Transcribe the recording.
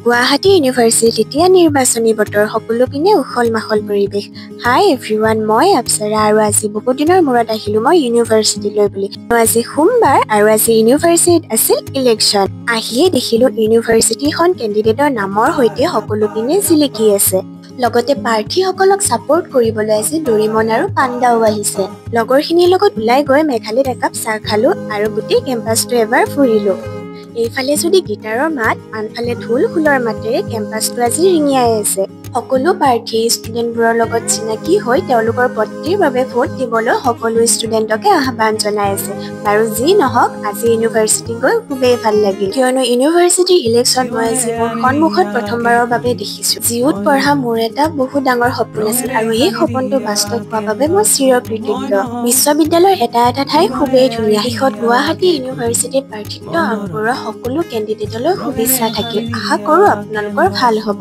গুৱাহাটী ইউনিভাৰ্চিটিত এতিয়া নিৰ্বাচনী বতৰ, সকলো পিনে উখল মাখল পৰিৱেশ। হাই এভৰিৱান, মই আপ্সৰা আৰু আজি বহুত দিনৰ মূৰত আহিলো মই ইউনিভাৰ্চিটিলৈ বুলি। আজি সোমবাৰ আৰু আজি ইউনিভাৰ্চিটিত আছিল ইলেকশ্যন। আহিয়ে দেখিলো ইউনিভাৰ্চিটিখন কেণ্ডিডেটৰ নামৰ সৈতে সকলো পিনে জিলিকি আছে। লগতে প্ৰাৰ্থীসকলক ছাপোৰ্ট কৰিবলৈ আজি ডৰিমন আৰু পাণ্ডাও আহিছে। লগৰখিনিৰ লগত ওলাই গৈ মেঘালীত একাপ চাহ খালো আৰু গোটেই কেম্পাছটো এবাৰ ফুৰিলো। এইফালে যদি গীটাৰৰ মাত, আনফালে ঢোল খোলৰ মাতেৰে কেম্পাছটো আজি ৰিঙিয়াই আছে। সকলো প্ৰাৰ্থীয়ে ষ্টুডেণ্টবোৰৰ লগত চিনাকি হৈ তেওঁলোকৰ পদটিৰ বাবে ভোট দিবলৈ সকলো ষ্টুডেণ্টকে আহ্বান জনাই আছে। বাৰু যি নহওক, আজি ইউনিভাৰ্চিটি গৈ খুবেই ভাল লাগিল, কিয়নো ইউনিভাৰ্চিটিৰ ইলেকশ্যন মই আজি মোৰ সন্মুখত প্ৰথমবাৰৰ বাবে দেখিছো। জিউত পঢ়া মোৰ এটা বহুত ডাঙৰ সপোন আছিল আৰু এই সপোনটো বাস্তৱ হোৱাৰ বাবে মই চিৰকৃতজ্ঞ। বিশ্ববিদ্যালয়ৰ এটা এটা ঠাই খুবেই ধুনীয়া। শেষত গুৱাহাটী ইউনিভাৰ্চিটিৰ প্ৰাৰ্থিত্ব আগবঢ়োৱা সকলো কেণ্ডিডেটলৈ শুভেচ্ছা থাকিল। আশা কৰো আপোনালোকৰ ভাল হ'ব।